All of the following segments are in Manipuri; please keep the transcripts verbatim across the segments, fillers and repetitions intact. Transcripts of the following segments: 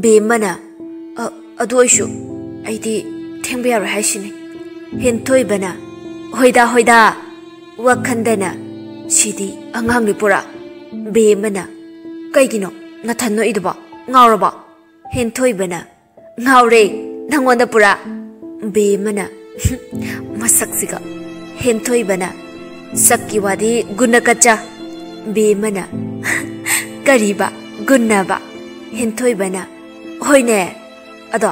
ꯕꯦꯝꯃꯅ, "ꯑ, ꯑꯗꯨ ꯑꯣꯏꯁꯨ ꯑꯩꯗꯤ ꯊꯦꯡꯕ ꯌꯥꯔꯣꯏ ꯍꯥꯏꯁꯤꯅꯤ꯫" ꯍꯦꯟꯊꯣꯏꯕꯅ, "ꯍꯣꯏꯗ, ꯍꯣꯏꯗ, ꯋꯥꯈꯟꯗꯅ ꯁꯤꯗꯤ ꯑꯉꯥꯡꯅꯤ ꯄꯨꯔꯥ꯫" ꯕꯦꯝꯃꯅ, "ꯀꯩꯒꯤꯅꯣ ꯅꯊꯟ ꯅꯣꯛꯏꯗꯨꯕꯣ? ꯉꯥꯎꯔꯕꯣ?" ꯍꯦꯟꯊꯣꯏꯕꯅ, "ꯉꯥꯎꯔꯦ ꯅꯪꯉꯣꯟꯗ ꯄꯨꯔꯥ꯫" ꯕꯦꯝꯃꯅ, ꯃꯁꯛꯁꯤꯒ꯫ ꯍꯦꯟꯊꯣꯏꯕꯅ, "ꯁꯛꯀꯤ ꯋꯥꯗꯤ ꯒꯨꯟꯅ ꯀꯠꯆ꯫" ꯕꯦꯝꯃꯅ, "ꯀꯔꯤꯕ ꯒꯨꯟꯅꯕ?" ꯍꯦꯟꯊꯣꯏꯕꯅ, "ꯍꯣꯏꯅꯦ, ꯑꯗꯣ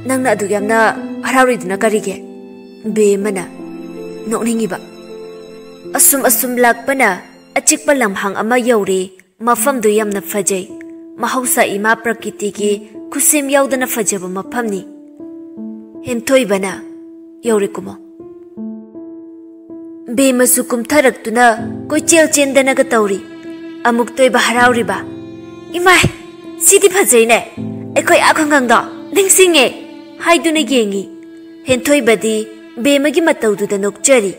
ꯅꯪꯅ ꯑꯗꯨꯛ ꯌꯥꯝꯅ ꯍꯔꯥꯎꯔꯤꯗꯨꯅ ꯀꯔꯤꯒꯤ?" ꯕꯦꯝꯃꯅ, ꯅꯣꯛꯅꯤꯡꯉꯤꯕ꯫ ꯑꯁꯨꯝ ꯑꯁꯨꯝ ꯂꯥꯛꯄꯅ ꯑꯆꯤꯛꯄ ꯂꯝꯍꯥꯡ ꯑꯃ ꯌꯧꯔꯦ꯫ ꯃꯐꯝꯗꯨ ꯌꯥꯝꯅ ꯐꯖꯩ꯫ ꯃꯍꯧꯁꯥ ꯏꯃꯥ ꯄ꯭ꯔꯀꯤꯇꯤꯒꯤ ꯈꯨꯠꯁꯦꯝ ꯌꯥꯎꯗꯅ ꯐꯖꯕ ꯃꯐꯝꯅꯤ꯫ ꯍꯦꯟꯊꯣꯏꯕꯅ, "ꯌꯧꯔꯦꯀꯨꯝꯃꯣ꯫" ꯕꯦꯝꯃꯁꯨ ꯀꯨꯝꯊꯔꯛꯇꯨꯅ ꯀꯣꯏꯆꯦꯜ ꯆꯦꯟꯗꯅꯒ ꯇꯧꯔꯤ꯫ ꯑꯃꯨꯛꯇꯣꯏꯕ ꯍꯔꯥꯎꯔꯤꯕ꯫ "ꯏꯃꯥꯏ, ꯁꯤꯗꯤ ꯐꯖꯩꯅꯦ, ꯑꯩꯈꯣꯏ ꯑꯥ ꯈꯨꯡꯒꯪꯗꯣ ꯅꯤꯡꯁꯤꯡꯉꯦ" ꯍꯥꯏꯗꯨꯅ ꯌꯦꯡꯉꯤ꯫ ꯍꯦꯟꯊꯣꯏꯕꯗꯤ ꯕꯦꯝꯃꯒꯤ ꯃꯇꯧꯗꯨꯗ ꯅꯣꯛꯆꯔꯤ꯫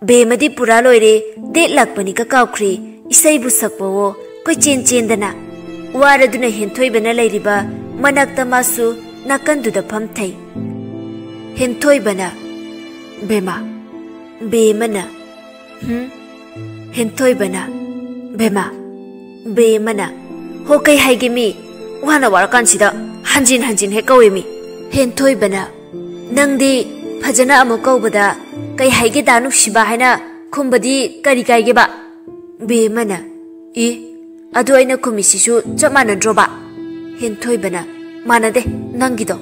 ꯕꯦꯝꯃꯗꯤ ꯄꯨꯔꯥ ꯂꯣꯏꯔꯦ, ꯗꯦꯠ ꯂꯥꯛꯄꯅꯤꯒ ꯀꯥꯎꯈ꯭ꯔꯦ, ꯏꯁꯩꯕꯨ ꯁꯛꯄꯋꯣ, ꯀꯣꯏꯆꯦꯟ ꯆꯦꯟꯗꯅ꯫ ꯋꯥꯔꯗꯨꯅ ꯍꯦꯟꯊꯣꯏꯕꯅ ꯂꯩꯔꯤꯕ ꯃꯅꯥꯛꯇ ꯃꯥꯁꯨ ꯅꯥꯀꯟꯗꯨꯗ ꯐꯝꯊꯩ꯫ ꯍꯦꯟꯊꯣꯏꯕꯅ, "ꯕꯦꯝꯃ꯫" ꯕꯦꯝꯃꯅ, "ꯍꯨꯝ?" ꯍꯦꯟꯊꯣꯏꯕꯅ, "ꯕꯦꯝꯃ꯫" ꯕꯦꯝꯃꯅ, "ꯍꯣ, ꯀꯩ ꯍꯥꯏꯒꯦ ꯃꯤ? ꯋꯥꯅ ꯋꯥꯔꯀꯥꯟꯁꯤꯗ ꯍꯟꯖꯤꯟ ꯍꯟꯖꯤꯟ ꯍꯦꯛ ꯀꯧꯏ ꯃꯤ꯫" ꯍꯦꯟꯊꯣꯏꯕꯅ, "ꯅꯪꯗꯤ ꯐꯖꯅ ꯑꯃꯨꯛ ꯀꯧꯕꯗ ꯀꯩ ꯍꯥꯏꯒꯦ ꯗꯥ ꯅꯨꯡꯁꯤꯕ ꯍꯥꯏꯅ ꯈꯨꯝꯕꯗꯤ ꯀꯔꯤ ꯀꯥꯏꯒꯦꯕ?" ꯕꯦꯝꯃꯅ, "ꯏ, ꯑꯗꯨ ꯑꯩꯅ ꯈꯨꯝꯃꯤꯁꯤꯁꯨ ꯆꯞ ꯃꯥꯟꯅꯗ꯭ꯔꯣꯕ?" ꯍꯦꯟꯊꯣꯏꯕꯅ, "ꯃꯥꯟꯅꯗꯦ ꯅꯪꯒꯤꯗꯣ꯫"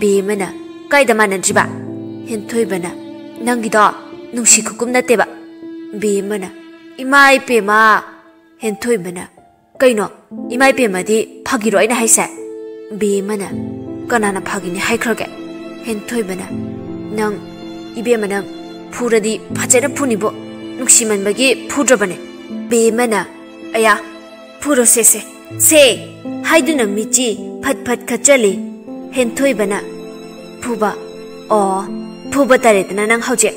ꯕꯦꯝꯃꯅ, "ꯀꯥꯏꯗ ꯃꯥꯟꯅꯗ꯭ꯔꯤꯕ?" ꯍꯦꯟꯊꯣꯏꯕꯅ, "ꯅꯪꯒꯤꯗꯣ ꯅꯨꯡꯁꯤ ꯈꯨꯀꯨꯝ ꯅꯠꯇꯦꯕ꯫" ꯕꯦꯝꯃꯅ, "ꯏꯃꯥ ꯏꯄꯦꯝꯃ!" ꯍꯦꯟꯊꯣꯏꯕꯅ, "ꯀꯩꯅꯣ, ꯏꯃꯥ ꯏꯄꯦꯝꯃꯗꯤ ꯐꯥꯒꯤꯔꯣ ꯑꯩꯅ ꯍꯥꯏꯁꯦ?" ꯕꯦꯝꯃꯅ, "ꯀꯅꯥꯅ ꯐꯥꯒꯤꯅꯤ ꯍꯥꯏꯈ꯭ꯔꯒꯦ?" ꯍꯦꯟꯊꯣꯏꯕꯅ, "ꯅꯪ, ꯏꯕꯦꯝꯃ, ꯅꯪ ꯐꯨꯔꯗꯤ ꯐꯖꯅ ꯐꯨꯅꯤꯕꯣ, ꯅꯨꯡꯁꯤꯃꯟꯕꯒꯤ ꯐꯨꯗ꯭ꯔꯕꯅꯦ꯫" ꯕꯦꯝꯃꯅ, "ꯑꯌꯥ, ꯐꯨꯔꯣ ꯁꯦ, ꯁꯦ, ꯁꯦ" ꯍꯥꯏꯗꯨꯅ ꯃꯤꯠꯆꯤ ꯐꯠ ꯐꯠ ꯈꯠꯆꯜꯂꯤ꯫ ꯍꯦꯟꯊꯣꯏꯕꯅ, "ꯐꯨꯕ? ꯑꯣ, ꯐꯨꯕ ꯇꯥꯔꯦꯗꯅ ꯅꯪ ꯍꯧꯖꯤꯛ꯫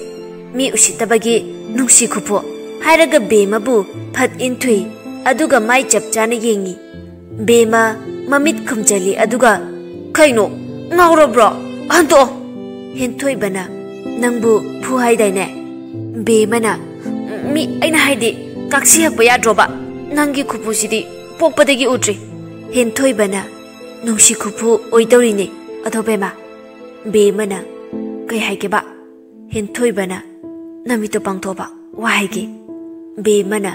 ꯃꯤ ꯎꯁꯤꯠꯇꯕꯒꯤ ꯅꯨꯡꯁꯤ ꯈꯨꯐꯨ" ꯍꯥꯏꯔꯒ ꯕꯦꯝꯃꯕꯨ ꯐꯠ ꯏꯟꯊꯨꯏ, ꯑꯗꯨꯒ ꯃꯥꯏ ꯆꯞ ꯆꯥꯅ ꯌꯦꯡꯉꯤ꯫ ꯕꯦꯝꯃ ꯃꯃꯤꯠ ꯈꯨꯝꯖꯜꯂꯤ, ꯑꯗꯨꯒ, "ꯀꯩꯅꯣ, ꯉꯥꯎꯔꯕ꯭ꯔꯣ? ꯍꯟꯗꯣꯛꯑꯣ!" ꯍꯦꯟꯊꯣꯏꯕꯅ, "ꯅꯪꯕꯨ ꯐꯨ ꯍꯥꯏꯗꯥꯏꯅꯦ?" ꯕꯦꯝꯃꯅ, "ꯃꯤ, ꯑꯩꯅ ꯍꯥꯏꯗꯤ, ꯀꯥꯛꯁꯤ ꯍꯛꯄ ꯌꯥꯗ꯭ꯔꯣꯕ? ꯅꯪꯒꯤ ꯈꯨꯐꯨꯁꯤꯗꯤ ꯄꯣꯛꯄꯗꯒꯤ ꯎꯗ꯭ꯔꯤ꯫" ꯍꯦꯟꯊꯣꯏꯕꯅ, "ꯅꯨꯡꯁꯤ ꯈꯨꯐꯨ ꯑꯣꯏꯗꯧꯔꯤꯅꯦ ꯑꯗꯣ ꯕꯦꯝꯃ꯫" ꯕꯦꯝꯃꯅ, "ꯀꯩ ꯍꯥꯏꯒꯦꯕ?" ꯍꯦꯟꯊꯣꯏꯕꯅ, "ꯅꯃꯤꯠꯇꯣ ꯄꯥꯡꯊꯣꯛꯑꯣꯕ, ꯋꯥ ꯍꯥꯏꯒꯦ꯫" ꯕꯦꯝꯃꯅ,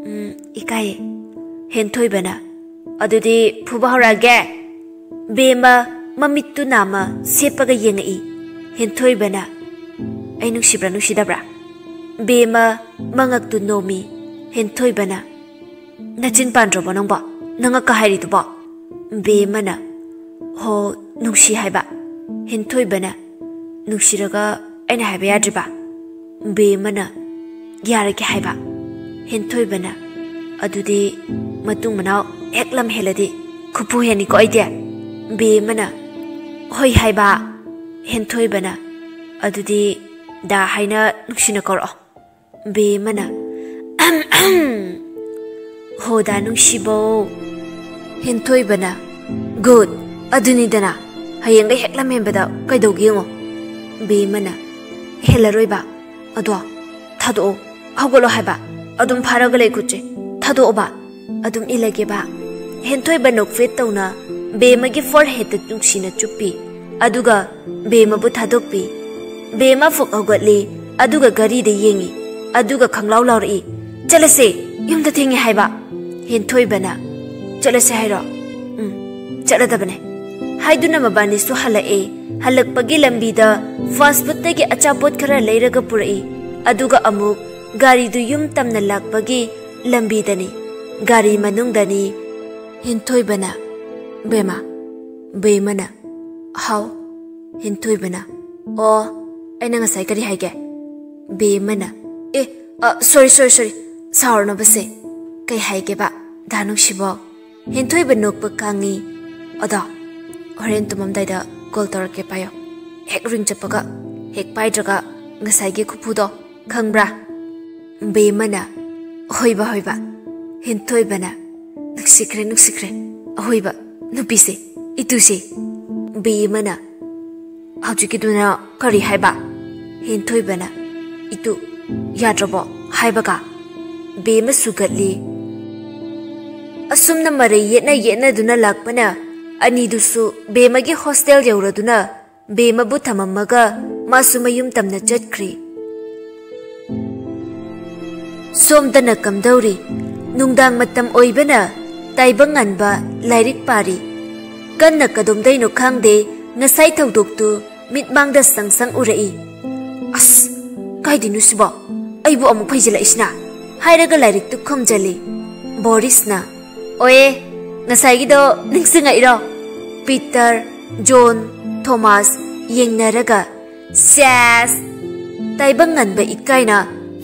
"ꯎꯝ, ꯏꯀꯥꯏꯌꯦ꯫" ꯍꯦꯟꯊꯣꯏꯕꯅ, "ꯑꯗꯨꯗꯤ ꯐꯨꯕ ꯍꯧꯔꯛꯑꯒꯦ꯫" ꯕꯦꯝꯃ ꯃꯃꯤꯠꯇꯨ ꯅꯥꯝꯃ ꯁꯦꯞꯄꯒ ꯌꯦꯡꯉꯛꯏ꯫ ꯍꯦꯟꯊꯣꯏꯕꯅ, "ꯑꯩ ꯅꯨꯡꯁꯤꯕ꯭ꯔꯥ ꯅꯨꯡꯁꯤꯗꯕ꯭ꯔꯥ?" ꯕꯦꯝꯃ ꯃꯉꯛꯇꯨ ꯅꯣꯝꯃꯤ꯫ ꯍꯦꯟꯊꯣꯏꯕꯅ, "ꯅꯆꯤꯟ ꯄꯥꯟꯗ꯭ꯔꯕꯣ ꯅꯪꯕꯣ? ꯅꯉꯛꯀ ꯍꯥꯏꯔꯤꯗꯨꯕꯣ?" ꯕꯦꯝꯃꯅ, "ꯍꯣ, ꯅꯨꯡꯁꯤ ꯍꯥꯏꯕ꯫" ꯍꯦꯟꯊꯣꯏꯕꯅ, "ꯅꯨꯡꯁꯤꯔꯒ ꯑꯩꯅ ꯍꯥꯏꯕ ꯌꯥꯗ꯭ꯔꯤꯕ?" ꯕꯦꯝꯃꯅ, "ꯌꯥꯔꯒꯦ ꯍꯥꯏꯕ꯫" ꯍꯦꯟꯊꯣꯏꯕꯅ, "ꯑꯗꯨꯗꯤ ꯃꯇꯨꯡ ꯃꯅꯥꯎ ꯍꯦꯛ ꯂꯝ ꯍꯦꯜꯂꯗꯤ ꯈꯨꯐꯨ ꯍꯦꯟꯅꯤꯀꯣ ꯑꯩꯗꯤ?" ꯕꯦꯝꯃꯅ, "ꯍꯣꯏ" ꯍꯥꯏꯕ꯫ ꯍꯦꯟꯊꯣꯏꯕꯅ, "ꯑꯗꯨꯗꯤ ꯗꯥ ꯍꯥꯏꯅ ꯅꯨꯡꯁꯤꯅ ꯀꯧꯔꯛꯑꯣ꯫" ꯕꯦꯝꯃꯅ, "ꯑꯍꯝ, ꯑꯍꯝ, ꯍꯣꯗꯥ ꯅꯨꯡꯁꯤꯕꯧ꯫" ꯍꯦꯟꯊꯣꯏꯕꯅ, "ꯒꯨꯗ, ꯑꯗꯨꯅꯤꯗꯅ, ꯍꯌꯦꯡꯒ ꯍꯦꯛ ꯂꯝꯍꯦꯟꯕꯗ ꯀꯩꯗꯧꯒꯦ ꯌꯦꯡꯉꯣ꯫" ꯕꯦꯝꯃꯅ, "ꯍꯦꯜꯂꯔꯣꯏꯕ, ꯑꯗꯣ ꯊꯥꯗꯣꯛꯑꯣ, ꯍꯧꯒꯠꯂꯣ ꯍꯥꯏꯕ, ꯑꯗꯨꯝ ꯐꯥꯔꯒ ꯂꯩ ꯈꯨꯠꯁꯦ, ꯊꯥꯗꯣꯛꯑꯣꯕ꯫" "ꯑꯗꯨꯝ ꯏꯜꯂꯒꯦꯕ꯫" ꯍꯦꯟꯊꯣꯏꯕ ꯅꯣꯛꯐꯦꯠ ꯇꯧꯅ ꯕꯦꯝꯃꯒꯤ ꯐꯣꯔꯍꯦꯗꯇ ꯅꯨꯡꯁꯤꯅ ꯆꯨꯞꯄꯤ, ꯑꯗꯨꯒ ꯕꯦꯝꯃꯕꯨ ꯊꯥꯗꯣꯛꯄꯤ꯫ ꯕꯦꯝꯃ ꯐꯨꯛ ꯍꯧꯒꯠꯂꯤ, ꯑꯗꯨꯒ ꯘꯔꯤꯗ ꯌꯦꯡꯉꯤ, ꯑꯗꯨꯒ ꯈꯪꯂꯥꯎ ꯂꯥꯎꯔꯛꯏ, "ꯆꯠꯂꯁꯦ, ꯌꯨꯝꯗ ꯊꯦꯡꯉꯦ ꯍꯥꯏꯕ꯫" ꯍꯦꯟꯊꯣꯏꯕꯅ, "ꯆꯠꯂꯁꯦ ꯍꯥꯏꯔꯣ? ꯎꯝ, ꯆꯠꯂꯗꯕꯅꯦ" ꯍꯥꯏꯗꯨꯅ ꯃꯕꯥꯅꯤꯁꯨ ꯍꯜꯂꯛꯑꯦ꯫ ꯍꯜꯂꯛꯄꯒꯤ ꯂꯝꯕꯤꯗ ꯐꯥꯁ ꯐꯨꯗꯇꯒꯤ ꯑꯆꯥꯄꯣꯠ ꯈꯔ ꯂꯩꯔꯒ ꯄꯨꯔꯛꯏ, ꯑꯗꯨꯒ ꯑꯃꯨꯛ ꯒꯥꯔꯤꯗꯨ ꯌꯨꯝ ꯇꯝꯅ ꯂꯥꯛꯄꯒꯤ ꯂꯝꯕꯤꯗꯅꯤ, ꯒꯥꯔꯤ ꯃꯅꯨꯡꯗꯅꯤ꯫ ꯍꯦꯟꯊꯣꯏꯕꯅ, "ꯕꯦꯝꯃ, ꯕꯦꯝꯃꯅ, "ꯍꯥꯎ?" ꯍꯦꯟꯊꯣꯏꯕꯅ, "ꯑꯣ, ꯑꯩꯅ ꯉꯁꯥꯏ ꯀꯔꯤ ꯍꯥꯏꯒꯦ?" ꯕꯦꯝꯃꯅ, "ꯑꯦ, ꯑ, sorry, sorry, sorry, ꯁꯥꯎꯔꯅꯕꯁꯦ꯫ ꯀꯩ ꯍꯥꯏꯒꯦꯕ, ꯗꯥ ꯅꯨꯡꯁꯤꯕꯣ?" ꯍꯦꯟꯊꯣꯏꯕ ꯅꯣꯛꯄ ꯈꯥꯡꯉꯤ꯫ "ꯑꯗꯣ, ꯍꯣꯔꯦꯟ ꯇꯨꯝꯃꯝꯗꯥꯏꯗ call ꯇꯧꯔꯛꯀꯦ ꯄꯥꯏꯌꯣ꯫ ꯍꯦꯛ ring ꯆꯠꯄꯒ ꯍꯦꯛ ꯄꯥꯏꯗ꯭ꯔꯒ ꯉꯁꯥꯏꯒꯤ ꯈꯨꯐꯨꯗꯣ ꯈꯪꯕ꯭ꯔꯥ?" ꯕꯦꯝꯃꯅ, "ꯍꯣꯏꯕ, ꯍꯣꯏꯕ꯫" ꯍꯦꯟꯊꯣꯏꯕꯅ, "ꯅꯨꯡꯁꯤꯈ꯭ꯔꯦ, ꯅꯨꯡꯁꯤꯈ꯭ꯔꯦ꯫ ꯑꯍꯣꯏꯕ ꯅꯨꯄꯤꯁꯦ, ꯏꯇꯨꯁꯦ꯫" ꯕꯦꯝꯃꯅ, "ꯍꯧꯖꯤꯛꯀꯤꯗꯨꯅ ꯀꯔꯤ ꯍꯥꯏꯕ?" ꯍꯦꯟꯊꯣꯏꯕꯅ, "ꯏꯇꯨ, ꯌꯥꯗ꯭ꯔꯕꯣ ꯍꯥꯏꯕꯒ?" ꯕꯦꯝꯃ ꯁꯨꯒꯠꯂꯤ꯫ ꯑꯁꯨꯝꯅ ꯃꯔꯩ ꯌꯦꯠꯅ ꯌꯦꯠꯅꯗꯨꯅ ꯂꯥꯛꯄꯅ ꯑꯅꯤꯗꯨꯁꯨ ꯕꯦꯝꯃꯒꯤ hostel ꯌꯧꯔꯗꯨꯅ ꯕꯦꯝꯃꯕꯨ ꯊꯝꯃꯝꯃꯒ ꯃꯥꯁꯨ ꯃꯌꯨꯝ ꯇꯝꯅ ꯆꯠꯈ꯭ꯔꯦ꯫ ꯁꯣꯝꯗꯅ ꯀꯝꯗꯧꯔꯤ? ꯅꯨꯡꯗꯥꯡ ꯃꯇꯝ ꯑꯣꯏꯕꯅ ꯇꯥꯏꯕꯪ ꯉꯟꯕ ꯂꯥꯏꯔꯤꯛ ꯄꯥꯔꯤ꯫ ꯀꯟꯅ ꯀꯗꯣꯝꯗꯩꯅꯣ ꯈꯪꯗꯦ, ꯉꯁꯥꯏ ꯊꯧꯗꯣꯛꯇꯨ ꯃꯤꯠꯃꯥꯡꯗ ꯁꯪ ꯁꯪ ꯎꯔꯛꯏ꯫ "ꯑꯁ, ꯀꯥꯏꯗꯩꯅꯣ ꯁꯤꯕꯣ? ꯑꯩꯕꯨ ꯑꯃꯨꯛ ꯐꯩꯖꯤꯜꯂꯛꯏꯁꯤꯅ?" ꯍꯥꯏꯔꯒ ꯂꯥꯏꯔꯤꯛꯇꯨ ꯈꯨꯝꯖꯜꯂꯤ꯫ ꯕꯣꯔꯤꯁꯅ, "ꯑꯣꯑꯦ, ꯉꯁꯥꯏꯒꯤꯗꯣ ꯅꯤꯡꯁꯤꯡꯉꯛꯏꯔꯣ?" ꯄꯤꯇꯔ, ꯖꯣꯟ, ꯊꯣꯃꯥꯁ ꯌꯦꯡꯅꯔꯒ, "ꯁꯦꯁ! ꯇꯥꯏꯕꯪ ꯉꯟꯕ ꯏꯀꯥꯏꯅ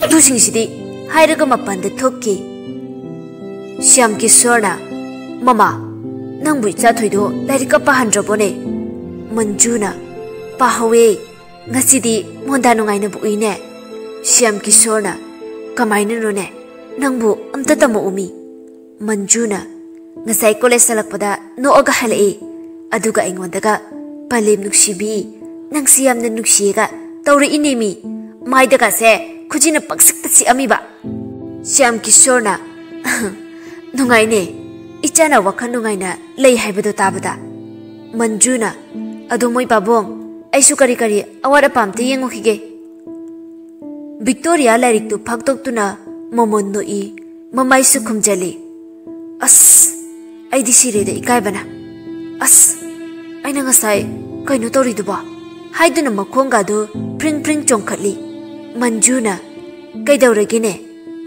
ꯑꯗꯨꯁꯤꯡꯁꯤꯗꯤ!" ꯍꯥꯏꯔꯒ ꯃꯄꯥꯟꯗ ꯊꯣꯛꯈꯤ꯫ ꯁ꯭ꯌꯥꯝ ꯀꯤꯁꯣꯔꯅ, "ꯃꯃꯥ, ꯅꯪꯕꯨ ꯏꯆꯥꯊꯣꯏꯗꯣ ꯂꯥꯏꯔꯤꯛꯀ ꯄꯥꯍꯟꯗ꯭ꯔꯕꯣꯅꯦ?" ꯃꯟꯖꯨꯅ, "ꯄꯥꯍꯧꯋꯦ꯫ ꯉꯁꯤꯗꯤ ꯃꯣꯟꯗꯥ ꯅꯨꯡꯉꯥꯏꯅꯕꯨ ꯎꯏꯅꯦ꯫" ꯁ꯭ꯌꯥꯝ ꯀꯤꯁꯣꯔꯅ, "ꯀꯃꯥꯏꯅꯅꯣꯅꯦ? ꯅꯪꯕꯨ ꯑꯝꯇ ꯇꯝꯃꯛꯎꯃꯤ꯫" ꯃꯟꯖꯨꯅ, "ꯉꯁꯥꯏ college ꯍꯜꯂꯛꯄꯗ ꯅꯣꯛꯑꯒ ꯍꯜꯂꯛꯏ꯫ ꯑꯗꯨꯒ ꯑꯩꯉꯣꯟꯗꯒ, 'ꯄꯂꯦꯝ ꯅꯨꯡꯁꯤꯕꯤ, ꯅꯪꯁꯤ ꯌꯥꯝꯅ ꯅꯨꯡꯁꯤꯌꯦꯒ' ꯇꯧꯔꯛꯏꯅꯦꯃꯤ꯫ ꯃꯥꯏꯗꯒꯁꯦ ꯈꯨꯖꯤꯅ ꯄꯪꯁꯤꯛꯇ ꯁꯤꯛꯑꯝꯃꯤꯕ꯫" ꯁ꯭ꯌꯥꯝ ꯀꯤꯁꯣꯔꯅ, "ꯅꯨꯡꯉꯥꯏꯅꯦ, ꯏꯆꯥꯅ ꯋꯥꯈꯜ ꯅꯨꯡꯉꯥꯏꯅ ꯂꯩ ꯍꯥꯏꯕꯗꯣ ꯇꯥꯕꯗ꯫" ꯃꯟꯖꯨꯅ, "ꯑꯗꯣ ꯃꯣꯏ ꯄꯥꯕꯨꯡ, ꯑꯩꯁꯨ ꯀꯔꯤ ꯀꯔꯤ ꯑꯋꯥꯠ ꯑꯄꯥ ꯑꯝꯇ ꯌꯦꯡꯉꯨꯈꯤꯒꯦ꯫" ꯚꯤꯛꯇꯣꯔꯤꯌꯥ ꯂꯥꯏꯔꯤꯛꯇꯨ ꯐꯥꯛꯇꯣꯛꯇꯨꯅ ꯃꯃꯣꯟ ꯅꯣꯛꯏ, ꯃꯃꯥꯏꯁꯨ ꯈꯨꯝꯖꯜꯂꯤ꯫ "ꯑꯁ, ꯑꯩꯗꯤ ꯁꯤꯔꯦꯗ ꯏꯀꯥꯏꯕꯅ꯫ ꯑꯁ, ꯑꯩꯅ ꯉꯁꯥꯏ ꯀꯩꯅꯣ ꯇꯧꯔꯤꯗꯨꯕꯣ?" ꯍꯥꯏꯗꯨꯅ ꯃꯈꯣꯡꯒꯥꯗꯨ ꯐ꯭ꯔꯤꯡ ꯐ꯭ꯔꯤꯡ ꯆꯣꯡꯈꯠꯂꯤ꯫ ꯃꯟꯖꯨꯅ, "ꯀꯩꯗꯧꯔꯒꯦꯅꯦ?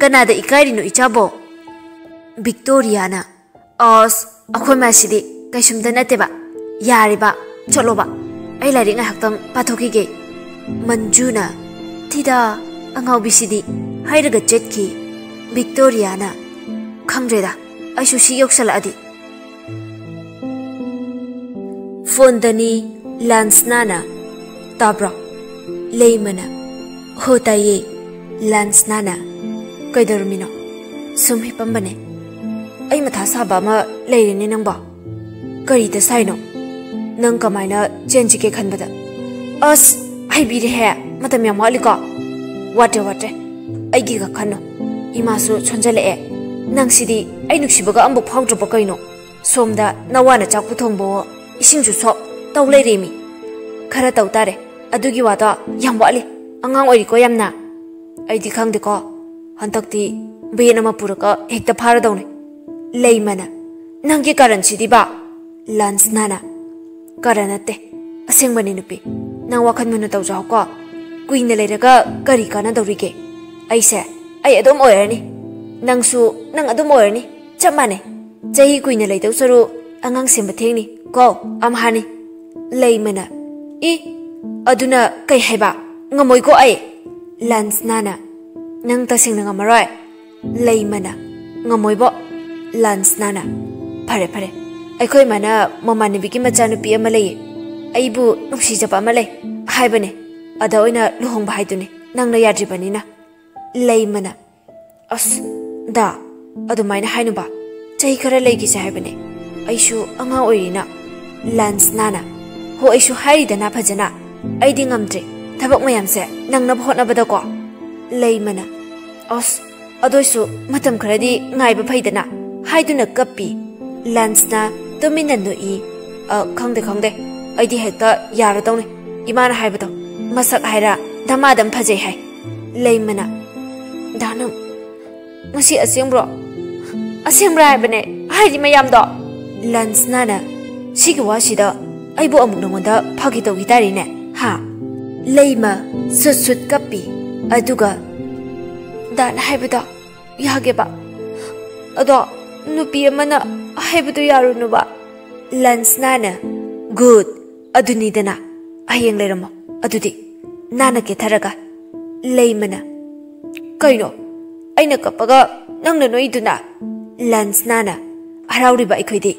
ꯀꯅꯥꯗ ꯏꯀꯥꯏꯔꯤꯅꯣ ꯏꯆꯥꯕꯣ?" ꯚꯤꯛꯇꯣꯔꯤꯌꯥꯅ, "ꯑꯁ, ꯑꯩꯈꯣꯏ ꯃꯥꯁꯤꯗꯤ ꯀꯩꯁꯨꯝꯇ ꯅꯠꯇꯦꯕ꯫ "ꯌꯥꯔꯦꯕ, ꯆꯠꯂꯣꯕ, ꯑꯩ ꯂꯥꯏꯔꯤꯛ ꯉꯥꯏꯍꯥꯛꯇꯪ ꯄꯥꯊꯣꯛꯈꯤꯒꯦ"꯫ ꯃꯟꯖꯨꯅ, "ꯊꯤꯗ, ꯑꯉꯥꯎꯕꯤꯁꯤꯗꯤ" ꯍꯥꯏꯔꯒ ꯆꯠꯈꯤ꯫ ꯚꯤꯛꯇꯣꯔꯤꯌꯥꯅ, "ꯈꯪꯗ꯭ꯔꯦꯗ, ꯑꯩꯁꯨ ꯁꯤ ꯌꯧꯁꯜꯂꯛꯑꯗꯤ"꯫ ꯐꯣꯟꯗꯅꯤ ꯂꯥꯟꯁꯅꯥꯅ꯫ "ꯇꯥꯕ꯭ꯔꯣ?" ꯂꯩꯃꯅ, "ꯍꯣ, ꯇꯥꯏꯌꯦ"꯫ ꯂꯥꯟꯁꯅꯥꯅ, "ꯀꯩꯗꯧꯔꯝꯃꯤꯅꯣ?" "ꯁꯨꯝ ꯍꯤꯞꯄꯝꯕꯅꯦ"꯫ "ꯑꯩ ꯃꯊꯥ ꯁꯥꯕ ꯑꯃ ꯂꯩꯔꯦꯅꯦ ꯅꯪꯕꯣ"꯫ "ꯀꯔꯤꯗ ꯁꯥꯏꯅꯣ? ꯅꯪ ꯀꯃꯥꯏꯅ ꯆꯦꯟꯁꯤꯒꯦ ꯈꯟꯕꯗ"꯫ "ꯑꯁ, ꯍꯩꯕꯤꯔꯦꯍꯦ, ꯃꯇꯝ ꯌꯥꯝ ꯋꯥꯠꯂꯤꯀꯣ"꯫ "ꯋꯥꯠꯇ꯭ꯔꯦ, ꯋꯥꯠꯇ꯭ꯔꯦ, ꯑꯩꯒꯤꯒ ꯈꯟꯅꯣ꯫ ꯏꯃꯥꯁꯨ ꯁꯣꯟꯖꯜꯂꯛꯑꯦ꯫ ꯅꯪꯁꯤꯗꯤ ꯑꯩ ꯅꯨꯡꯁꯤꯕꯒ ꯑꯃꯐꯥꯎ ꯐꯥꯎꯗ꯭ꯔꯕ ꯀꯩꯅꯣ? ꯁꯣꯝꯗ ꯅꯋꯥꯅ ꯆꯥꯛꯄꯨ ꯊꯣꯡꯕꯋꯣ, ꯏꯁꯤꯡꯁꯨ ꯁꯣꯛ ꯇꯧ ꯂꯩꯔꯦꯃꯤ"꯫ "ꯈꯔ ꯇꯧ ꯇꯥꯔꯦ, ꯑꯗꯨꯒꯤ ꯋꯥꯗꯣ ꯌꯥꯝ ꯋꯥꯠꯂꯤ, ꯑꯉꯥꯡ ꯑꯣꯏꯔꯤꯀꯣ ꯌꯥꯝꯅ"꯫ "ꯑꯩꯗꯤ ꯈꯪꯗꯦꯀꯣ, ꯍꯟꯗꯛꯇꯤ ꯚꯦꯟ ꯑꯃ ꯄꯨꯔꯒ ꯍꯦꯛꯇ ꯐꯥꯔꯗꯧꯅꯤ"꯫ ꯂꯩꯃꯅ, "ꯅꯪꯒꯤ ꯀꯔꯟꯁꯤꯗꯤꯕ"꯫ ꯂꯥꯟꯁꯅꯥꯅ, "ꯀꯔꯟ ꯅꯠꯇꯦ, ꯑꯁꯦꯡꯕꯅꯤ ꯅꯨꯄꯤ꯫ ꯅꯪ ꯋꯥꯈꯜ ꯃꯨꯟꯅ ꯇꯧꯖꯍꯧꯀꯣ꯫ ꯀꯨꯏꯅ ꯂꯩꯔꯒ ꯀꯔꯤ ꯀꯥꯟꯅꯗꯧꯔꯤꯒꯦ? ꯑꯩꯁꯦ ꯑꯩ ꯑꯗꯨꯝ ꯑꯣꯏꯔꯅꯤ꯫ ꯅꯪꯁꯨ ꯅꯪ ꯑꯗꯨꯝ ꯑꯣꯏꯔꯅꯤ, ꯆꯞ ꯃꯥꯟꯅꯩ꯫ ꯆꯍꯤ ꯀꯨꯏꯅ ꯂꯩꯗꯧ ꯁꯔꯨꯛ ꯑꯉꯥꯡ ꯁꯦꯝꯕ ꯊꯦꯡꯅꯤ ꯀꯣ, ꯑꯝꯍꯥꯅꯤ"꯫ ꯂꯩꯃꯅ, "ꯏ, ꯑꯗꯨꯅ ꯀꯩ ꯍꯥꯏꯕ? ꯉꯝꯃꯣꯏꯀꯣ ꯑꯩ"꯫ ꯂꯥꯟꯁꯅꯥꯅ, "ꯅꯪ ꯇꯁꯦꯡꯅ ꯉꯝꯃꯔꯣꯏ"꯫ ꯂꯩꯃꯅ, "ꯉꯝꯃꯣꯏꯕꯣ"꯫ ꯂꯥꯟꯁꯅꯥꯅ, "ꯐꯔꯦ, ꯐꯔꯦ, ꯑꯩꯈꯣꯏ ꯏꯃꯥꯅ ꯃꯃꯥꯟꯅꯕꯤꯒꯤ ꯃꯆꯥꯅꯨꯄꯤ ꯑꯃ ꯂꯩꯌꯦ, ꯑꯩꯕꯨ ꯅꯨꯡꯁꯤꯖꯕ ꯑꯃ ꯂꯩ ꯍꯥꯏꯕꯅꯦ, ꯑꯗ ꯑꯣꯏꯅ ꯂꯨꯍꯣꯡꯕ ꯍꯥꯏꯗꯨꯅꯤ, ꯅꯪꯅ ꯌꯥꯗ꯭ꯔꯤꯕꯅꯤꯅ"꯫ ꯂꯩꯃꯅ, "ꯑꯁ, ꯗꯥ, ꯑꯗꯨꯃꯥꯏꯅ ꯍꯥꯏꯅꯨꯕ, ꯆꯍꯤ ꯈꯔ ꯂꯩꯈꯤꯁꯦ ꯍꯥꯏꯕꯅꯦ, ꯑꯩꯁꯨ ꯑꯉꯥꯡ ꯑꯣꯏꯔꯤꯅ"꯫ ꯂꯥꯟꯁꯅꯥꯅ, "ꯍꯣ, ꯑꯩꯁꯨ ꯍꯥꯏꯔꯤꯗꯅ ꯐꯖꯅ, ꯑꯩꯗꯤ ꯉꯝꯗ꯭ꯔꯦ, ꯊꯕꯛ ꯃꯌꯥꯝꯁꯦ ꯅꯪꯅꯕ ꯍꯣꯠꯅꯕꯗꯀꯣ"꯫ ꯂꯩꯃꯅ, "ꯑꯁ, ꯑꯗꯣꯏꯁꯨ ꯃꯇꯝ ꯈꯔꯗꯤ ꯉꯥꯏꯕ ꯐꯩꯗꯅ" ꯍꯥꯏꯗꯨꯅ ꯀꯞꯄꯤ꯫ ꯂꯥꯟꯁꯅꯥ ꯇꯨꯃꯤꯟꯅ ꯅꯣꯛꯏ꯫ "ꯑ, ꯈꯪꯗꯦ, ꯈꯪꯗꯦ, ꯑꯩꯗꯤ ꯍꯦꯛꯇ ꯌꯥꯔꯗꯧꯅꯤ꯫ ꯏꯃꯥꯅ ꯍꯥꯏꯕꯗꯣ, ꯃꯁꯛ ꯍꯥꯏꯔ ꯗꯃꯥꯗꯝ ꯐꯖꯩ ꯍꯥꯏ"꯫ ꯂꯩꯃꯅ, "ꯗꯥ, ꯅꯪ ꯉꯁꯤ ꯑꯁꯦꯡꯕ꯭ꯔꯣ? ꯑꯁꯦꯡꯕ꯭ꯔꯥ ꯍꯥꯏꯕꯅꯦ, ꯍꯥꯏꯔꯤ ꯃꯌꯥꯝꯗꯣ"꯫ ꯂꯟꯁꯅꯥꯅ, "ꯁꯤꯒꯤ ꯋꯥꯁꯤꯗ ꯑꯩꯕꯨ ꯑꯃꯨꯛ ꯅꯉꯣꯟꯗ ꯐꯥꯒꯤ ꯇꯧꯈꯤ ꯇꯥꯔꯦꯅꯦ, ꯍꯥ?" ꯂꯩꯃ ꯁꯨꯠ ꯁꯨꯠ ꯀꯞꯄꯤ꯫ ꯑꯗꯨꯒ, "ꯗꯥꯅ ꯍꯥꯏꯕꯗꯣ ꯌꯥꯒꯦꯕ, ꯑꯗꯣ ꯅꯨꯄꯤ ꯑꯃꯅ ꯍꯥꯏꯕꯗꯣ ꯌꯥꯔꯨꯅꯨꯕ"꯫ ꯂꯟꯁꯅꯥꯅ, "Good, ꯑꯗꯨꯅꯤꯗꯅ, ꯍꯌꯦꯡ ꯂꯩꯔꯝꯃꯣ꯫ ꯑꯗꯨꯗꯤ ꯅꯥꯟꯅ ꯀꯦꯊꯔꯒ꯫" ꯂꯩꯃꯅ, "ꯀꯩꯅꯣ? ꯑꯩꯅ ꯀꯞꯄꯒ ꯅꯪꯅ ꯅꯣꯛꯏꯗꯨꯅ?" ꯂꯟꯁꯅꯥꯅ ꯍꯔꯥꯎꯔꯤꯕ ꯑꯩꯈꯣꯏꯗꯤ꯫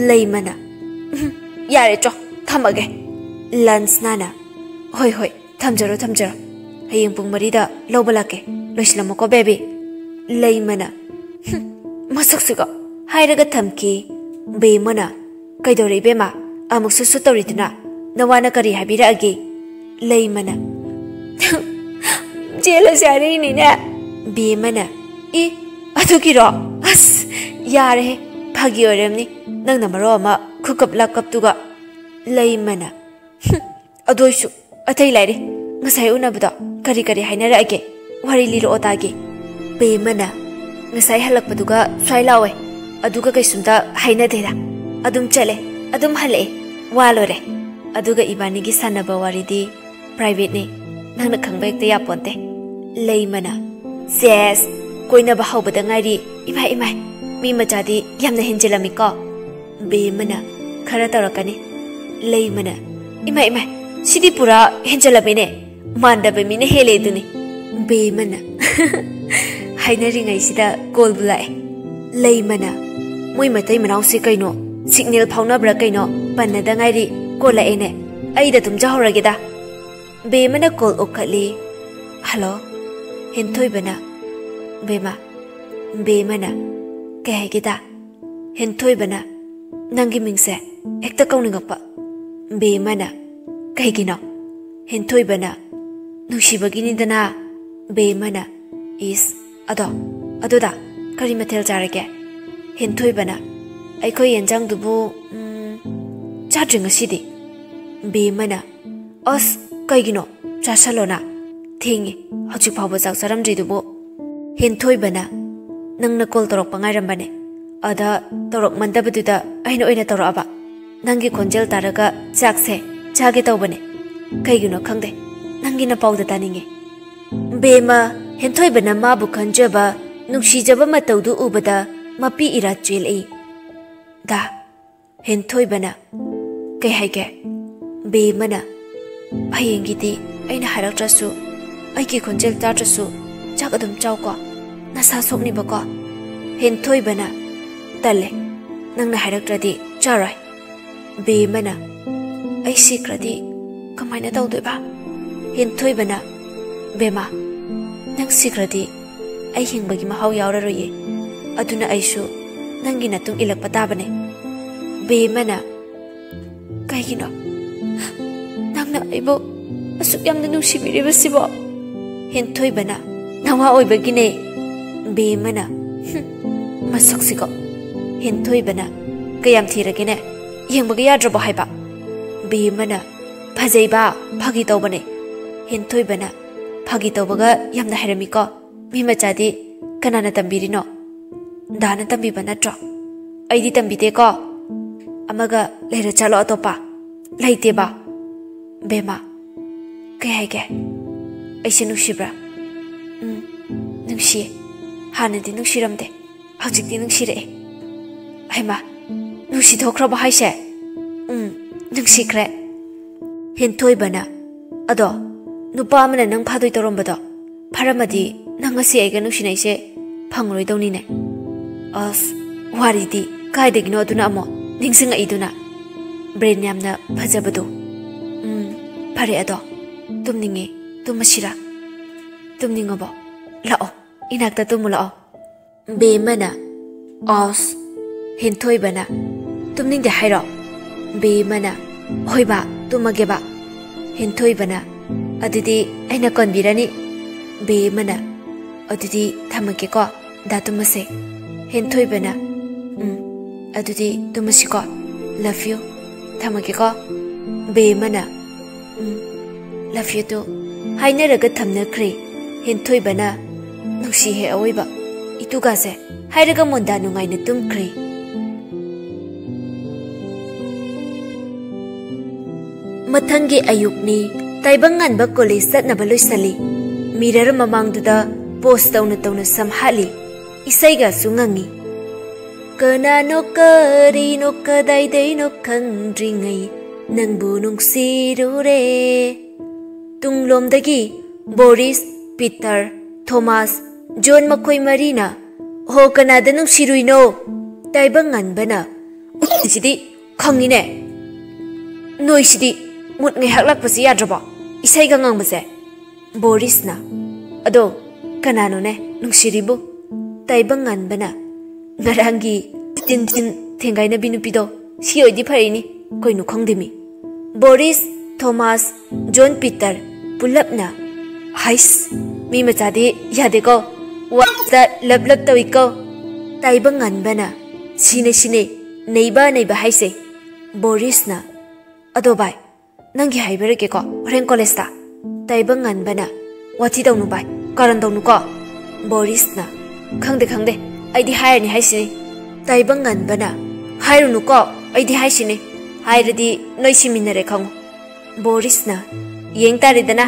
ꯂꯩꯃꯅ, "ꯎꯝ, ꯌꯥꯔꯦ, ꯆꯣ, ꯊꯝꯃꯒꯦ꯫" ꯂꯟꯁꯅꯥꯅ, "ꯍꯣꯏ, ꯍꯣꯏ, ꯊꯝꯖꯔꯣ, ꯊꯝꯖꯔꯣ꯫ ꯍꯌꯦꯡ ꯄꯨꯡ ꯃꯔꯤꯗ ꯂꯧꯕ ꯂꯥꯛꯀꯦ꯫ ꯂꯣꯏꯁꯤꯜꯂꯝꯃꯣꯀꯣ, baby꯫" ꯂꯩꯃꯅ, "ꯍꯨꯝ, ꯃꯁꯛꯁꯤꯒ" ꯍꯥꯏꯔꯒ ꯊꯝꯈꯤ꯫ ꯕꯦꯝꯃꯅ, "ꯀꯩꯗꯧꯔꯦ ꯏꯕꯦꯝꯃ? ꯑꯃꯨꯛꯁꯨ ꯁꯨꯠ ꯇꯧꯔꯤꯗꯨꯅ? ꯅꯋꯥꯅ ꯀꯔꯤ ꯍꯥꯏꯕꯤꯔꯛꯑꯒꯦ?" ꯂꯩꯃꯅ, "ꯆꯦꯜꯂꯁꯦ ꯍꯥꯏꯔꯛꯏꯅꯤꯅꯦ꯫" ꯕꯦꯝꯃꯅ, "ꯏ, ꯑꯗꯨꯒꯤꯔꯣ? ꯑꯁ, ꯌꯥꯔꯦꯍꯦ, ꯐꯥꯒꯤ ꯑꯣꯏꯔꯝꯅꯤ꯫ ꯅꯪꯅ ꯃꯔꯣꯜ ꯑꯃ ꯈꯨꯀꯞ ꯂꯥꯛꯀꯞꯇꯨꯒ꯫" ꯂꯩꯃꯅ, "ꯍꯨꯝ, ꯑꯗꯨ ꯑꯣꯏꯁꯨ ꯑꯇꯩ ꯂꯥꯏꯔꯤ꯫ ꯉꯁꯥꯏ ꯎꯅꯕꯗꯣ ꯀꯔꯤ ꯀꯔꯤ ꯍꯥꯏꯅꯔꯛꯑꯒꯦ? ꯋꯥꯔꯤ ꯂꯤꯔꯛꯑꯣ ꯇꯥꯒꯦ꯫" ꯕꯦꯝꯃꯅ, "ꯉꯁꯥꯏ ꯍꯜꯂꯛꯄꯗꯨꯒ ꯁ꯭ꯋꯥꯏ ꯂꯥꯎꯋꯦ꯫ ꯑꯗꯨꯒ ꯀꯩꯁꯨꯝꯇ ꯍꯥꯏꯅꯗꯦꯗ꯫ ꯑꯗꯨꯝ ꯆꯠꯂꯦ, ꯑꯗꯨꯝ ꯍꯜꯂꯛꯑꯦ꯫ ꯋꯥ ꯂꯣꯏꯔꯦ꯫ ꯑꯗꯨꯒ ꯏꯕꯥꯅꯤꯒꯤ ꯁꯥꯟꯅꯕ ꯋꯥꯔꯤꯗꯤ privateꯅꯦ꯫ ꯅꯪꯅ ꯈꯪꯕ ꯍꯦꯛꯇ ꯌꯥꯄꯣꯟꯇꯦ꯫" ꯂꯩꯃꯅ, "ꯁꯦꯁ, ꯀꯣꯏꯅꯕ ꯍꯧꯕꯗ ꯉꯥꯏꯔꯤ꯫ ꯏꯃꯥꯏ, ꯏꯃꯥꯏ, ꯃꯤ ꯃꯆꯥꯗꯤ ꯌꯥꯝꯅ ꯍꯦꯟꯖꯤꯜꯂꯝꯃꯤꯀꯣ꯫" ꯕꯦꯝꯃꯅ, "ꯈꯔ ꯇꯧꯔꯛꯀꯅꯤ꯫" ꯂꯩꯃꯅ, "ꯏꯃꯥꯏ, ꯏꯃꯥꯏ, ꯁꯤꯗꯤ ꯄꯨꯔꯥ ꯍꯦꯟꯖꯜꯂꯝꯃꯦꯅꯦ꯫ ꯃꯥꯟꯗꯕ ꯃꯤꯅ ꯍꯦꯜꯂꯦ ꯑꯗꯨꯅꯤ꯫" ꯕꯦꯝꯃꯅ, ꯍꯥꯏꯅꯔꯤꯉꯩꯁꯤꯗ callꯕꯨ ꯂꯥꯛꯑꯦ꯫ ꯂꯩꯃꯅ, "ꯃꯣꯏ ꯃꯇꯩ ꯃꯅꯥꯎꯁꯦ ꯀꯩꯅꯣ, signal ꯐꯥꯎꯅꯕ꯭ꯔꯥ ꯀꯩꯅꯣ, ꯄꯟꯅꯗ ꯉꯥꯏꯔꯤ, call ꯂꯥꯛꯑꯦꯅꯦ꯫ ꯑꯩꯗ ꯇꯨꯝꯖꯍꯧꯔꯒꯦꯗ꯫" ꯕꯦꯝꯃꯅ call ꯎꯈꯠꯂꯤ꯫ "Hello꯫" ꯍꯦꯟꯊꯣꯏꯕꯅ, "ꯕꯦꯝꯃ꯫" ꯕꯦꯝꯃꯅ, "ꯀꯩ ꯍꯥꯏꯒꯦꯗ?" ꯍꯦꯟꯊꯣꯏꯕꯅ, "ꯅꯪꯒꯤ ꯃꯤꯡꯁꯦ ꯍꯦꯛꯇ ꯀꯧꯅꯤꯡꯉꯛꯄ꯫" ꯕꯦꯝꯃꯅ, "ꯀꯩꯒꯤꯅꯣ?" ꯍꯦꯟꯊꯣꯏꯕꯅ, "ꯅꯨꯡꯁꯤꯕꯒꯤꯅꯤꯗꯅ꯫" ꯕꯦꯝꯃꯅ, "ꯏꯁ, ꯑꯗꯣ, ꯑꯗꯨꯗ ꯀꯔꯤ ꯃꯊꯦꯜ ꯆꯥꯔꯒꯦ?" ꯍꯦꯟꯊꯣꯏꯕꯅ, "ꯑꯩꯈꯣꯏ ꯌꯦꯟꯖꯥꯡꯗꯨꯕꯨ, ꯎꯝ, ꯆꯥꯗ꯭ꯔꯤ ꯉꯁꯤꯗꯤ꯫" ꯕꯦꯝꯃꯅ, "ꯑꯁ, ꯀꯩꯒꯤꯅꯣ? ꯆꯥꯁꯜꯂꯣꯅ꯫ ꯊꯦꯡꯉꯦ, ꯍꯧꯖꯤꯛ ꯐꯥꯎꯕ ꯆꯥꯛ ꯆꯥꯔꯝꯗ꯭ꯔꯤꯗꯨꯕꯨ꯫" ꯍꯦꯟꯊꯣꯏꯕꯅ, "ꯅꯪꯅ call ꯇꯧꯔꯛꯄ ꯉꯥꯏꯔꯝꯕꯅꯦ꯫ ꯑꯗ ꯇꯧꯔꯛꯃꯟꯗꯕꯗꯨꯗ ꯑꯩꯅ ꯑꯣꯏꯅ ꯇꯧꯔꯛꯑꯕ꯫ ꯅꯪꯒꯤ ꯈꯣꯟꯖꯦꯜ ꯇꯥꯔꯒ ꯆꯥꯛꯁꯦ ꯆꯥꯒꯦ ꯇꯧꯕꯅꯦ꯫ ꯀꯩꯒꯤꯅꯣ ꯈꯪꯗꯦ, ꯅꯪꯒꯤ ꯅꯄꯥꯎꯗ ꯇꯥꯅꯤꯡꯉꯦ꯫" ꯕꯦꯝꯃ, ꯍꯦꯟꯊꯣꯏꯕꯅ ꯃꯥꯕꯨ ꯈꯟꯖꯕ, ꯅꯨꯡꯁꯤꯖꯕ ꯃꯇꯧꯗꯨ ꯎꯕꯗ ꯃꯄꯤ ꯏꯔꯥ ꯆꯦꯜꯂꯛꯏ꯫ ꯗꯥ ꯍꯦꯟꯊꯣꯏꯕꯅ, ꯀꯩ ꯍꯥꯏꯒꯦ? ꯕꯦꯝꯃꯅ, "ꯍꯌꯦꯡꯒꯤꯗꯤ ꯑꯩꯅ ꯍꯥꯏꯔꯛꯇ꯭ꯔꯁꯨ, ꯑꯩꯒꯤ ꯈꯣꯟꯖꯦꯜ ꯇꯥꯗ꯭ꯔꯁꯨ ꯆꯥꯛ ꯑꯗꯨꯝ ꯆꯥꯎꯀꯣ, ꯅꯁꯥ ꯁꯣꯛꯅꯤꯕꯀꯣ꯫" ꯍꯦꯟꯊꯣꯏꯕꯅ, "ꯇꯜꯂꯦ, ꯅꯪꯅ ꯍꯥꯏꯔꯛꯇ꯭ꯔꯗꯤ ꯆꯥꯔꯣꯏ꯫" ꯕꯦꯝꯃꯅ, "ꯑꯩ ꯁꯤꯈ꯭ꯔꯗꯤ ꯀꯃꯥꯏꯅ ꯇꯧꯗꯣꯏꯕ?" ꯍꯦꯟꯊꯣꯏꯕꯅ, "ꯕꯦꯝꯃ, ꯅꯪ ꯁꯤꯈ꯭ꯔꯗꯤ ꯑꯩ ꯍꯤꯡꯕꯒꯤ ꯃꯍꯥꯎ ꯌꯥꯎꯔꯔꯣꯏꯌꯦ꯫ ꯑꯗꯨꯅ ꯑꯩꯁꯨ ꯅꯪꯒꯤ ꯅꯇꯨꯡ ꯏꯜꯂꯛꯄ ꯇꯥꯕꯅꯦ꯫" ꯕꯦꯝꯃꯅ, "ꯀꯩꯒꯤꯅꯣ ꯅꯪꯅ ꯑꯩꯕꯨ ꯑꯁꯨꯛ ꯌꯥꯝꯅ ꯅꯨꯡꯁꯤꯕꯤꯔꯤꯕꯁꯤꯕꯣ?" ꯍꯦꯟꯊꯣꯏꯕꯅ, "ꯅꯋꯥ ꯑꯣꯏꯕꯒꯤꯅꯦ꯫" ꯕꯦꯝꯃꯅ, "ꯍꯨꯝ, ꯃꯁꯛꯁꯤꯒ꯫" ꯍꯦꯟꯊꯣꯏꯕꯅ, "ꯀꯌꯥꯝ ꯊꯤꯔꯒꯦꯅꯦ? ꯌꯦꯡꯕꯒ ꯌꯥꯗ꯭ꯔꯕꯣ ꯍꯥꯏꯕ?" ꯕꯦꯝꯃꯅ, "ꯐꯖꯩꯕ, ꯐꯥꯒꯤ ꯇꯧꯕꯅꯦ꯫" ꯍꯦꯟꯊꯣꯏꯕꯅ, "ꯐꯥꯒꯤ ꯇꯧꯕꯒ ꯌꯥꯝꯅ ꯍꯩꯔꯝꯃꯤꯀꯣ꯫ ꯃꯤ ꯃꯆꯥꯗꯤ ꯀꯅꯥꯅ ꯇꯝꯕꯤꯔꯤꯅꯣ? ꯗꯥꯅ ꯇꯝꯕꯤꯕ ꯅꯠꯇ꯭ꯔꯣ? ꯑꯩꯗꯤ ꯇꯝꯕꯤꯗꯦꯀꯣ꯫ ꯑꯃꯒ ꯂꯩꯔ ꯆꯠꯂꯣ ꯑꯇꯣꯞꯄ꯫" "ꯂꯩꯇꯦꯕ꯫" "ꯕꯦꯝꯃ, ꯀꯩ ꯍꯥꯏꯒꯦ? ꯑꯩꯁꯦ ꯅꯨꯡꯁꯤꯕ꯭ꯔꯥ?" "ꯎꯝ, ꯅꯨꯡꯁꯤꯌꯦ꯫ ꯍꯥꯟꯅꯗꯤ ꯅꯨꯡꯁꯤꯔꯝꯗꯦ, ꯍꯧꯖꯤꯛꯇꯤ ꯅꯨꯡꯁꯤꯔꯛꯑꯦ꯫" "ꯍꯩꯃꯥ, ꯅꯨꯡꯁꯤꯊꯣꯛꯈ꯭ꯔꯕꯣ ꯍꯥꯏꯁꯦ?" "ꯎꯝ, ꯅꯨꯡꯁꯤꯈ꯭ꯔꯦ꯫" ꯍꯦꯟꯊꯣꯏꯕꯅ, "ꯑꯗꯣ ꯅꯨꯄꯥ ꯑꯃꯅ ꯅꯪ ꯐꯥꯗꯣꯏ ꯇꯧꯔꯝꯕꯗꯣ ꯐꯥꯔꯝꯃꯗꯤ ꯅꯪ ꯉꯁꯤ ꯑꯩꯒ ꯅꯨꯡꯁꯤꯅꯩꯁꯦ ꯐꯪꯉꯔꯣꯏꯗꯧꯅꯤꯅꯦ꯫" "ꯑꯁ, ꯋꯥꯔꯤꯗꯤ ꯀꯥꯏꯗꯒꯤꯅꯣ ꯑꯗꯨꯅ ꯑꯃꯨꯛ ꯅꯤꯡꯁꯤꯡꯉꯛꯏꯗꯨꯅ?" "ꯕ꯭ꯔꯦꯟ ꯌꯥꯝꯅ ꯐꯖꯕꯗꯣ꯫" "ꯎꯝ, ꯐꯔꯦ ꯑꯗꯣ, ꯇꯨꯝꯅꯤꯡꯉꯦ, ꯇꯨꯝꯃꯁꯤꯔꯥ?" "ꯇꯨꯝꯅꯤꯡꯉꯕꯣ? ꯂꯥꯛꯑꯣ, ꯏꯅꯥꯛꯇ ꯇꯨꯝꯃꯨ ꯂꯥꯛꯑꯣ꯫" ꯕꯦꯝꯃꯅ, "ꯑꯁ꯫" ꯍꯦꯟꯊꯣꯏꯕꯅ, "ꯇꯨꯝꯅꯤꯡꯗꯦ ꯍꯥꯏꯔꯣ?" ꯕꯦꯝꯃꯅ, "ꯍꯣꯏ ꯕꯥ, ꯇꯨꯝꯃꯒꯦ ꯕꯥ꯫" ꯍꯦꯟꯊꯣꯏꯕꯅ, "ꯑꯗꯨꯗꯤ ꯑꯩꯅ ꯀꯣꯟꯕꯤꯔꯅꯤ꯫" ꯕꯦꯝꯃꯅ, "ꯑꯗꯨꯗꯤ ꯊꯝꯃꯒꯦꯀꯣ, ꯗꯥ ꯇꯨꯝꯃꯁꯦ꯫" ꯍꯦꯟꯊꯣꯏꯕꯅ, "ꯎꯝ, ꯑꯗꯨꯗꯤ ꯇꯨꯝꯃꯁꯤꯀꯣ, love you, ꯊꯝꯃꯒꯦꯀꯣ꯫" ꯕꯦꯝꯃꯅ, "ꯎꯝ, love you too" ꯍꯥꯏꯅꯔꯒ ꯊꯝꯅꯈ꯭ꯔꯦ꯫ ꯍꯦꯟꯊꯣꯏꯕꯅ, "ꯅꯨꯡꯁꯤꯍꯦ ꯑꯑꯣꯏꯕ, ꯏꯇꯨꯒꯥꯁꯦ" ꯍꯥꯏꯔꯒ ꯃꯣꯟꯗꯥ ꯅꯨꯡꯉꯥꯏꯅ ꯇꯨꯝꯈ꯭ꯔꯦ꯫ ꯃꯊꯪꯒꯤ ꯑꯌꯨꯛꯅꯤ꯫ ꯇꯥꯏꯕꯪ ꯉꯥꯟꯕ ꯀꯣꯂꯦꯖ ꯆꯠꯅꯕ ꯂꯣꯏꯁꯜꯂꯤ꯫ ꯃꯤꯔꯔ ꯃꯃꯥꯡꯗꯨꯗ ꯄꯣꯁ ꯇꯧꯅ ꯇꯧꯅ ꯁꯝ ꯍꯥꯠꯂꯤ꯫ ꯏꯁꯩꯒꯁꯨ ꯉꯪꯉꯤ꯫ ꯀꯅꯥꯅꯣ ꯀꯔꯤꯅꯣ ꯀꯗꯥꯏꯗꯩꯅꯣ ꯈꯪꯗ꯭ꯔꯤꯉꯩ ꯅꯪꯕꯨ ꯅꯨꯡꯁꯤꯔꯨꯔꯦ꯫ ꯇꯨꯡꯂꯣꯝꯗꯒꯤ ꯕꯣꯔꯤꯁ, ꯄꯤꯇꯔ, ꯊꯣꯃꯥꯁ, ꯖꯣꯟ ꯃꯈꯣꯏ ꯃꯔꯤꯅ "ꯍꯣ, ꯀꯅꯥꯗ ꯅꯨꯡꯁꯤꯔꯨꯏꯅꯣ?" ꯇꯥꯏꯕꯪ ꯉꯟꯕꯅ, "ꯎꯠꯂꯤꯁꯤꯗꯤ ꯈꯪꯉꯤꯅꯦ꯫ ꯅꯣꯏꯁꯤꯗꯤ ꯃꯨꯠ ꯉꯥꯏꯍꯥꯛ ꯂꯥꯛꯄꯁꯤ ꯌꯥꯗ꯭ꯔꯕꯣ? ꯏꯁꯩꯒ ꯉꯪꯕꯁꯦ?" ꯕꯣꯔꯤꯁꯅ, "ꯑꯗꯣ ꯀꯅꯥꯅꯣꯅꯦ ꯅꯨꯡꯁꯤꯔꯤꯕꯨ?" ꯇꯥꯏꯕꯪ ꯉꯟꯕꯅ, "ꯉꯔꯥꯡꯒꯤ ꯇꯤꯟ ꯇꯤꯟ ꯊꯦꯡꯒꯥꯏꯅꯕꯤ ꯅꯨꯄꯤꯗꯣ, ꯁꯤ ꯑꯣꯏꯗꯤ ꯐꯔꯤꯅꯤ, ꯀꯩꯅꯣ ꯈꯪꯗꯦꯃꯤ꯫" ꯕꯣꯔꯤꯁ, ꯊꯣꯃꯥꯁ, ꯖꯣꯟ ꯄꯤꯇꯔ ꯄꯨꯂꯞꯅ, "ꯍꯥꯏꯁ, ꯃꯤ ꯃꯆꯥꯗꯤ ꯌꯥꯗꯦꯀꯣ, ꯋꯥꯁꯇ ꯂꯞ ꯂꯞ ꯇꯧꯏꯀꯣ꯫" ꯇꯥꯏꯕꯪ ꯉꯟꯕꯅ, "ꯁꯤꯅꯦ ꯁꯤꯅꯦ, ꯅꯩꯕ ꯅꯩꯕ ꯍꯥꯏꯁꯦ꯫" ꯕꯣꯔꯤꯁꯅ, "ꯑꯗꯣ ꯚꯥꯏ, ꯅꯪꯒꯤ ꯍꯥꯏꯕꯤꯔꯛꯀꯦꯀꯣ, ꯍꯣꯔꯦꯟ ꯀꯣꯂꯦꯖꯇ꯫" ꯇꯥꯏꯕꯪ ꯉꯟꯕꯅ, "ꯋꯥꯊꯤ ꯇꯧꯅꯨ ꯚꯥꯏ, ꯀꯥꯔꯟ ꯇꯧꯅꯨꯀꯣ꯫" ꯕꯣꯔꯤꯁꯅ, "ꯈꯪꯗꯦ ꯈꯪꯗꯦ, ꯑꯩꯗꯤ ꯍꯥꯏꯔꯅꯤ ꯍꯥꯏꯁꯤꯅꯤ꯫" ꯇꯥꯏꯕꯪ ꯉꯟꯕꯅ, "ꯍꯥꯏꯔꯨꯅꯨꯀꯣ, ꯑꯩꯗꯤ ꯍꯥꯏꯁꯤꯅꯤ꯫ ꯍꯥꯏꯔꯗꯤ ꯅꯣꯏ ꯁꯤꯃꯤꯟꯅꯔꯦ ꯈꯪꯉꯨ꯫" ꯕꯣꯔꯤꯁꯅ, "ꯌꯦꯡ ꯇꯥꯔꯦꯗꯅ꯫"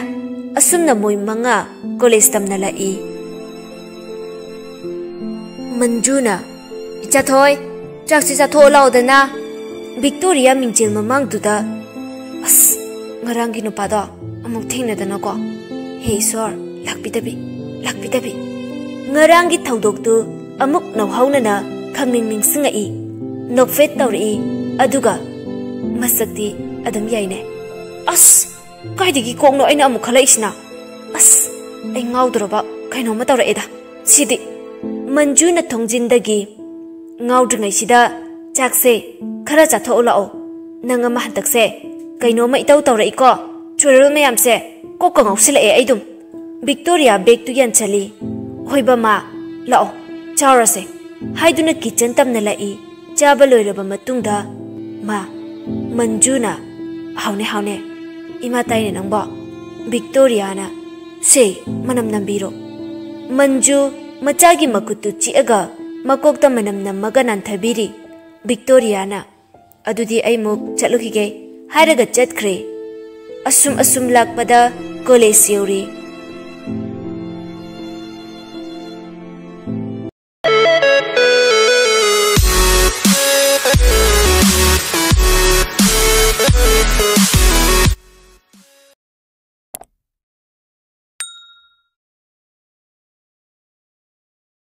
ꯑꯁꯨꯝꯅ ꯃꯣꯏ ꯃꯉꯥ ꯀꯣꯂꯦꯖ ꯇꯝꯅ ꯂꯥꯛꯏ꯫ ꯃꯟꯖꯨꯅ, "ꯏꯆꯥꯊꯣꯏ, ꯆꯥꯛꯁꯤ ꯆꯥꯊꯣꯛꯑ ꯂꯥꯛꯑꯣꯗꯅ꯫ ꯚꯤꯛꯇꯣꯔꯤꯌꯥ ꯃꯤꯡꯖꯦꯜ ꯃꯃꯥꯡꯗꯨꯗ, ꯑꯁ, ꯉꯔꯥꯡꯒꯤ ꯅꯨꯄꯥꯗꯣ ꯑꯃꯨꯛ ꯊꯦꯡꯅꯗꯅꯀꯣ꯫ ꯍꯦ ꯏꯁꯣꯔ, ꯂꯥꯛꯄꯤꯗꯕꯤ, ꯂꯥꯛꯄꯤꯗꯕꯤ꯫" ꯉꯔꯥꯡꯒꯤ ꯊꯧꯗꯣꯛꯇꯨ ꯑꯃꯨꯛ ꯅꯧꯍꯧꯅꯅ ꯈꯪꯅꯤꯡ ꯅꯤꯡꯁꯤꯡꯉꯛꯏ꯫ ꯅꯣꯛꯐꯦꯠ ꯇꯧꯔꯛꯏ꯫ ꯑꯗꯨꯒ ꯃꯁꯛꯇꯤ ꯑꯗꯨꯝ ꯌꯥꯏꯅꯦ꯫ ꯑꯁ! ꯀꯥꯏꯗꯒꯤ ꯀꯣꯛꯅꯣ ꯑꯩꯅ ꯑꯃꯨꯛ ꯈꯜꯂꯛꯏꯁꯤꯅ? ꯑꯁ, ꯑꯩ ꯉꯥꯎꯗꯣꯔꯕ ꯀꯩꯅꯣꯝꯃ ꯇꯧꯔꯛꯑꯦꯗ ꯁꯤꯗꯤ꯫ ꯃꯟꯖꯨꯅ ꯊꯣꯡꯖꯤꯟꯗꯒꯤ, "ꯉꯥꯎꯗ꯭ꯔꯤꯉꯩꯁꯤꯗ ꯆꯥꯛꯁꯦ ꯈꯔ ꯆꯥꯊꯣꯛꯎ ꯂꯥꯛꯑꯣ꯫ ꯅꯪ ꯑꯃ ꯍꯟꯗꯛꯁꯦ ꯀꯩꯅꯣꯝꯃ ꯏꯇꯧ ꯇꯧꯔꯛꯏꯀꯣ꯫ ꯆꯨꯔꯦꯜ ꯃꯌꯥꯝꯁꯦ ꯀꯣꯛꯀ ꯉꯥꯎꯁꯤꯜꯂꯛꯑꯦ ꯑꯩꯗꯨꯝ꯫" ꯚꯤꯛꯇꯣꯔꯤꯌꯥ ꯕꯦꯒꯇꯨ ꯌꯥꯟꯁꯤꯜꯂꯤ꯫ "ꯍꯣꯏ ꯕꯃꯥ, ꯂꯥꯛꯑꯣ, ꯆꯥꯔꯁꯦ," ꯍꯥꯏꯗꯨꯅ ꯀꯤꯆꯟ ꯇꯝꯅ ꯂꯥꯛꯏ꯫ ꯆꯥꯕ ꯂꯣꯏꯔꯕ ꯃꯇꯨꯡꯗ, ꯃꯥ, ꯃꯟꯖꯨꯅ, "ꯍꯥꯎꯅꯦ, ꯍꯥꯎꯅꯦ, ꯏꯃꯥ ꯇꯥꯏꯅꯦ ꯅꯪꯕꯣ꯫" ꯚꯤꯛꯇꯣꯔꯤꯌꯥꯅ, "ꯁꯦ, ꯃꯅꯝ ꯅꯝꯕꯤꯔꯣ꯫" ꯃꯟꯖꯨ ꯃꯆꯥꯒꯤ ꯃꯈꯨꯠꯇꯨ ꯆꯤꯛꯑꯒ ꯃꯀꯣꯛꯇ ꯃꯅꯝ ꯅꯝꯃꯒ ꯅꯥꯟꯊꯕꯤꯔꯤ꯫ ꯚꯤꯛꯇꯣꯔꯤꯌꯥꯅ, "ꯑꯗꯨꯗꯤ ꯑꯩꯃꯨꯛ ꯆꯠꯂꯨꯈꯤꯒꯦ" ꯍꯥꯏꯔꯒ ꯆꯠꯈ꯭ꯔꯦ꯫ ꯑꯁꯨꯝ ꯑꯁꯨꯝ ꯂꯥꯛꯄꯗ ꯀꯣꯂꯦꯖ ꯌꯧꯔꯦ꯫